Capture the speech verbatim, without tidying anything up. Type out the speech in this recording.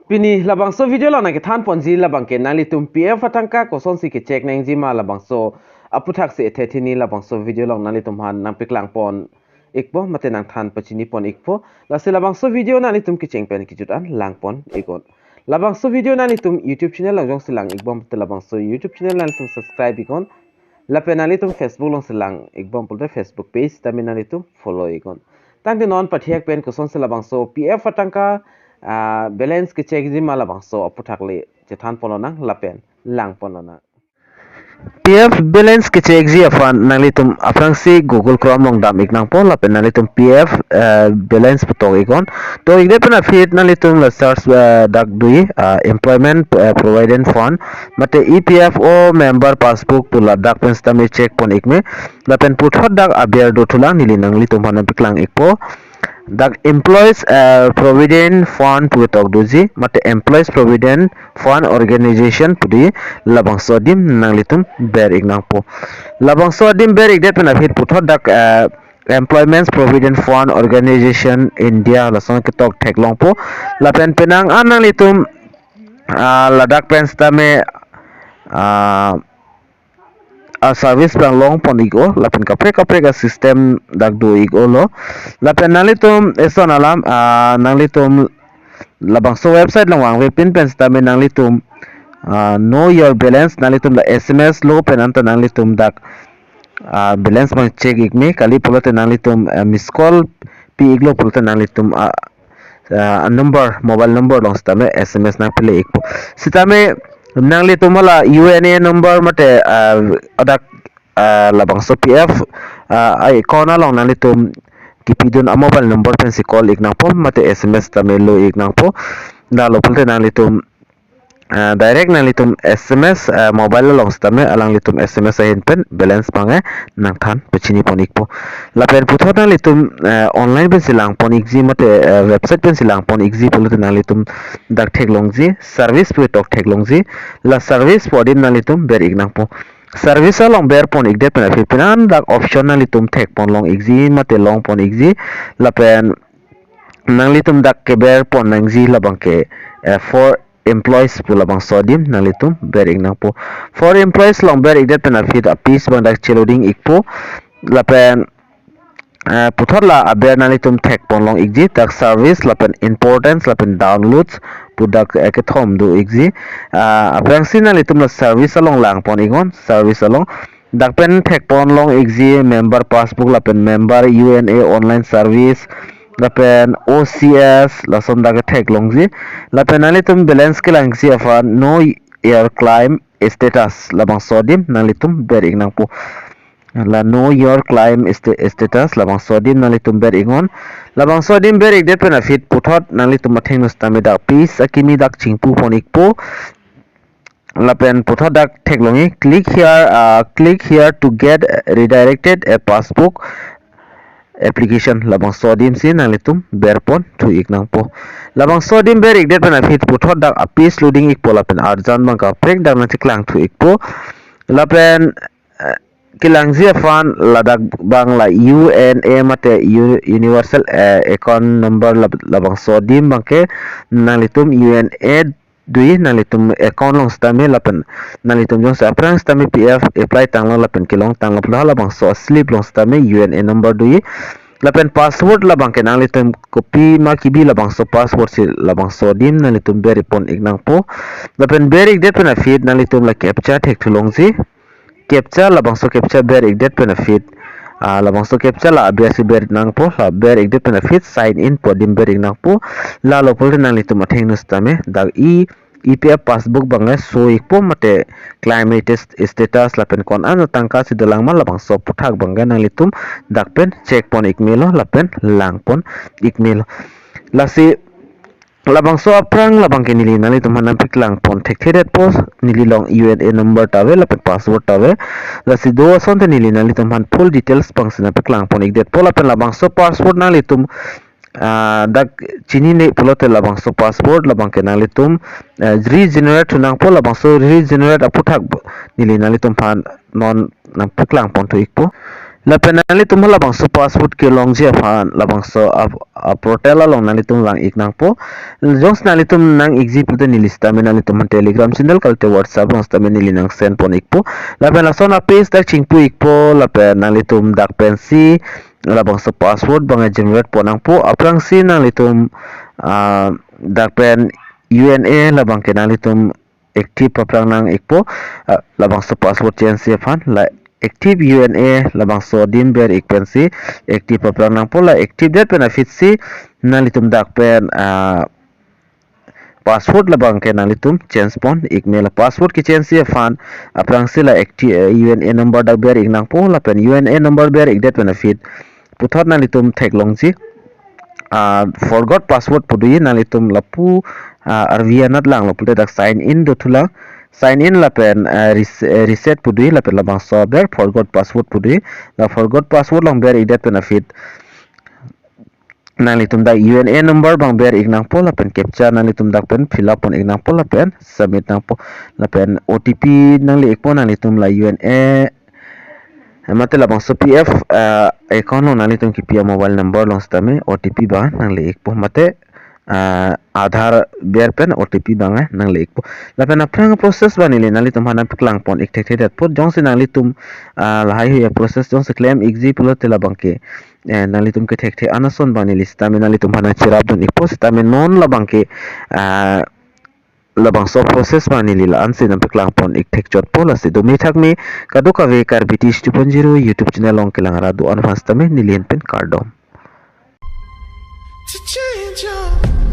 Pini labangso video along nangkethan ponji labangke nanglitum P F atangka kosonsi ke-check nangji ma labangso aputhak si ethe thini labangso video along nanglitum aphan nangpaklang pon ikpo mate nangthan pachini pon ikpo. Lasi labangso video nanglitum kecheng pen kejut an lang pon iknon. Labangso video nanglitum YouTube channel along jongsi lang ikbom te labangso YouTube channel nanglitum subscribe iknon. Lapen nanglitum Facebook alongsi lang ikbom pulote Facebook page tame nanglitum follow iknon. Tangte non pathiak pen kosonsi labangso P F atangka, ah, balance ke-check ji ma labangso aputhak le chethan pon lonang lapen lang pon lonang. P F balance ke-check ji aphan nanglitum aphrangsi Google Chrome along dam ik nangpo lapen nanglitum P F, eh, balance pu tok iknon. Tok ikdet pen aphi nanglitum la search, eh, dak do-i, ah, Employment, eh, Provident Fund mate E P F O member passbook pu ladak pen sitame check pon ikme. Lapen puthot dak aber dothulang, neli nanglitum aphan nangpaklang ikpo. Dak Employees, eh, Provident Fund pu tok doji mate Employees Provident Fund Organization pu do-i, labangso adim nanglitum ber ik nangpo. Labangso adim ber ikdet pen aphi puthot dak, eh, Employment Provident Fund Organization India lason ketok theklongpo. Lapen penang an nanglitum, ah, ladak pen sitame, ah, a-service abang long pon iknon lapen kaprek kaprek a-system dak do iknon lo. Lapen nanglitum eson alam, ah, nanglitum labangso website along vangve pin pen sitame nanglitum, ah, know your balance, nanglitum la S M S lo pen anta nanglitum dak, ah, balance abang check ikme, kali pulote nanglitum, ah, miss call pi iklo pulote nanglitum, ah, ah, number, mobile number along sitame S M S nangpele ikpo. Sitame nanglitum la U N A number mate, ah, adak, ah, labangso P F, ah, a-account along nanglitum kipidun a-mobile number pensi call ik nangpo mate S M S tame lo ik nangpo. Lalo pulote nanglitum, ah, direct nanglitum S M S, ah, mobile along sitame alanglitum S M S ahin pen balance abang, eh, nangthan pachini pon ikpo. Lapen puthot nanglitum, eh, online pensi lang pon ikji mate, eh, website pensi lang pon ikji pulote nanglitum dak theklongji service pu tok theklongji, la service pu adim nanglitum ber ik nangpo. Service along ber pon ikdet pen aphi penang dak option nanglitum thek pon long ikji mate long pon ikji, lapen nanglitum dak keber pon nangji labangke, eh, for employees pu labangso adim nanglitum ber ik nangpo. For employees along ber ikdet pen aphi a-page abang dak che-loading ikpo. Lapen, eh, puthot la aber nanglitum thek pon long ikji, dak service lapen importance lapen downloads pu dak, eh, kethom do ikji. Ah, aphrangsi nanglitum la service along lang pon iknon, service along. Dak pen thek pon long ikji member passbook lapen member U N A online service lapen O C S lason dak theklongji. Lapen nanglitum balance kelangji aphan know your claim status labangso adim nanglitum ber ik nangpo. La know your claim sta-, status labangso adim nanglitum ber iknon. Labangso adim ber ikdet pen aphi puthot nanglitum athengno sitame dak page akimi dak chingpu pon ikpo. Lapen puthot dak theklongji, click here, uh, click here to get redirected a passbook application, labangso adim si nanglitum ber pon thu ik nangpo. Labangso adim ber ikdet pen aphi puthot dak a-page loading ikpo lapen arjan abang kaprek dak nangcheklang thu ikpo. Lapen, eh, kelangji aphan ladak abang la U N A mate U-, universal, eh, account number lab-, labangso adim abangke nanglitum U N A do-i, nanglitum account along sitame lapen nanglitum jongsi aphrang sitame P F apply tanglo lapen kelong tanglo pulo halabangso slip along sitame U N A number do-i. Lapen password labangke nanglitum kopi ma kibi labangso password si labangso adim nanglitum ber pon ik nangpo. Lapen ber ikdet pen aphi nanglitum la captcha thek thulongji. Captcha, labangso captcha ber ikdet pen aphi, ah, labangso captcha la aber si ber nangpo, la ber ikdet pen aphi sign in pu adim ber ik nangpo. Lalo pulote nanglitum athengno sitame dak i E P F passbook abang show ikpo mate claim stat-, status lapen ko-an atangka si dolang ma labangso aputhak abangke nanglitum dak pen check pon ik melo lapen lang pon ik melo. Lasi labangso aphrang labangke neli nanglitum aphan nangpaklang pon thekthedetpo, neli along U N A number ta ave lapen password ta ave. Lasi do asonte neli nanglitum aphan full details abang si nangpaklang pon ikdetpo lapen labangso password nanglitum, ah, dak chinine pulote labangso password labangke nanglitum, ah, regenerate thu nangpo, labangso regenerate aputhak neli nanglitum aphan non nangpaklang pon thu ikpo. Lapen nanglitum labangso password kelongji aphan labangso ap-, a portal along nanglitum vang-ik nangpo. Jongsi nanglitum nang-ikji pulote neli sitame nanglitum aphan Telegram channel kalite WhatsApp along sitame neli nang send pon-ikpo. Lapen lason a page dak chingpu-ikpo, lapen nanglitum dak pensi labangso password abang generate pon nangpo. Aphrangsi nanglitum, ah, dak pen U N A labang ke nanglitum active aphrang nang-ikpo, ah, labangso password change aphan. La active U N A labangso adim ber-ik pensi active aphrang nangpo. La active det pen aphi si nanglitum dak pen, ah, password labang ke nanglitum change pon-ikme. La password kechange aphan aphrangsi la active, eh, U N A number dak ber-ik nangpo, lapen U N A number ber-ik det pen aphi puthot nanglitum theklongji, ah, forgot password pu do-i. Nanglitum lapu, ah, arvi anat langlo pulote dak sign in dothulang. Sign in lapen, ah, res-, eh, reset pu do-i, lapen labangso aber forgot password pu do-i. La forgot password along ber-ik det pen aphi nanglitum dak U N A number abang ber-ik nangpo, lapen captcha nanglitum dak pen fill up pon-ik nangpo, lapen submit nangpo. Lapen O T P nangle-ikpo, nanglitum la U N A mate labangso P F, ah, account along nanglitum kipi a mobile number along sitame O T P abang nangle-ikpo, mate, ah, Aadhaar ber pen O T P abang, eh, nangle-ikpo. Lapen aphrang process abang neli nanglitum aphan nangpaklang pon-ik thekthe det apot. Jongsi nanglitum, ah, lahaihui a process jongsi klem-ikji pulote labang ke, eh, nanglitum ke thekthe an ason abang neli sitame nanglitum aphan nangcherap dun-ikpo. Sitame non labang ke, ah, labangso process abang neli la-ansi nangpaklang pon-ik thekchotpo. Lasi dome thakme kadokave Karbi Tish two point zero YouTube channel along kelang ra do-an aphan sitame neli ahin pen kardom. To change your